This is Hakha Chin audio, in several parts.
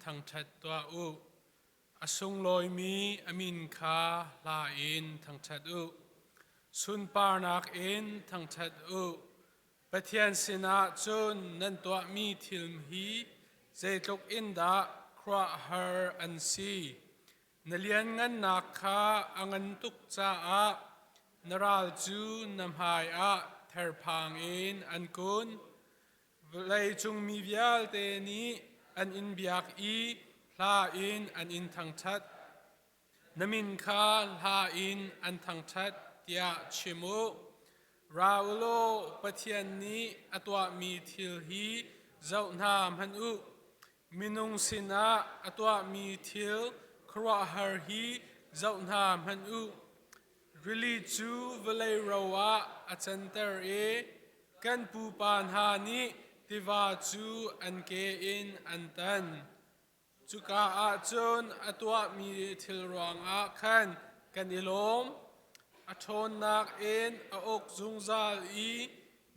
thangṭhat tuah u. A sunglawimi a min kha hla in thangṭhat u. Sunparnak in thangṭhat u. Pathian sinah cun nan tuahmi thil hi zeitluk in dah khuaruahhar an si. Na lianngannak kha a ngan tuk caah na ral cu na hmaiah therphang in an kun. Vawleicung mi vialte nih an in biak i hla in an in thangṭhat. Na min kha hla in an thangṭhat tiah chim u. Ra u law Pathian nih a tuahmi thil hi zoh hna hmanh u. Minung sinah a tuahmi thil khuaruahhar hi zoh hna hmanh u. Rili cu vawlei ro ah a canter i kan pupa hna nih tiva cu an ke in an tan. Cuka ah cun a tuahmi thil ruangah khan kan i lawm. A ṭhawnnak in a uk zungzal i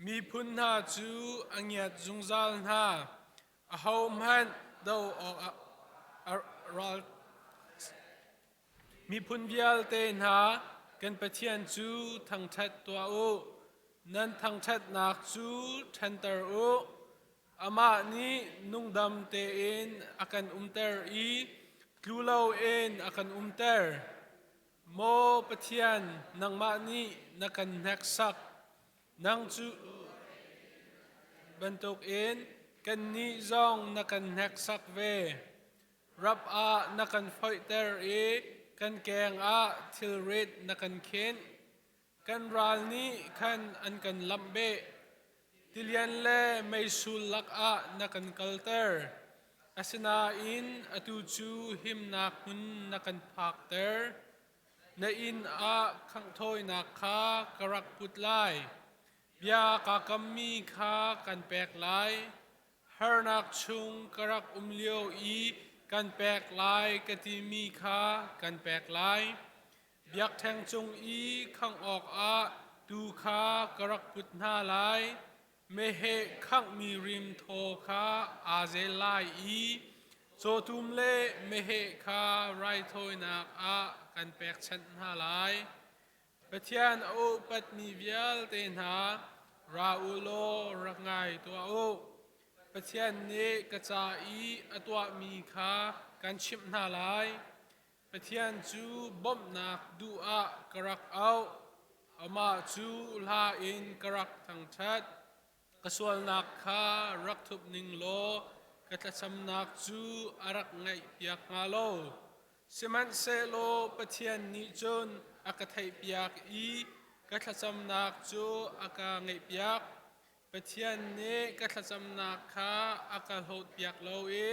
miphun hna cu a ngiat zungzal hna. Ahohmanh do awkah a ral miphun vialte hna kan Pathian cu thangṭhat tuah u. Nan thangṭhatnak cu ṭhanter u. Amah nih nungdam tein a kan umter i tlu loin a kan umter. Maw Pathian, nangmah nih na kan hneksak. Nang cu bantukin kannih zong na kan hneksak ve. Rap ah na kan foihter i kan keng ah thilrit na kan khinh. Kan ral nih khan an kan lamh beh. Tilian le meisul lakah na kan kalter. Asinain atu cu himnak hmun na kan phakter. Na inn ah khanghthawinak kha ka rak put lai. Bia kaa kammi kha kan pek lai. Harnak chung ka rak um lio i kan pek lai ka timi kha kan pek lai. Biakṭheng cung i khangh awkah tuu kha ka rak put hna lai. Meheh khanghmi rim thaw kha aa zel lai i cawtum le meheh kha raithawinak ah kan pekchanh hna lai. Pathian a upatmi vialte hna, ra u law rak ngai tuah u. Pathian nih ka ca i a tuahmi kha kan chimh hna lai. Pathian cu bawmhnak duh ah ka rak auh. Amah cu hla in ka rak thangṭhat. Ka sualnak kha rak thup ning law ka thlacamnak cu a rak ngaihpiak hnga lo. Sihmanhsehlaw Pathian nih cun a ka theihpiak i ka thlacamnak cu a ka ngaihpiak. Pathian nih ka thlacamnak kha a ka hlawtpiak lo i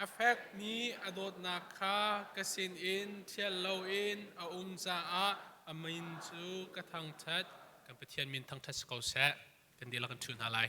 a fekmi a dawtnak kha ka sinin ṭhial loin a um caah a min cu ka thangṭhat. Kan Pathian min thangṭhat si ko seh. Kan dihlak in ṭhu hna lai.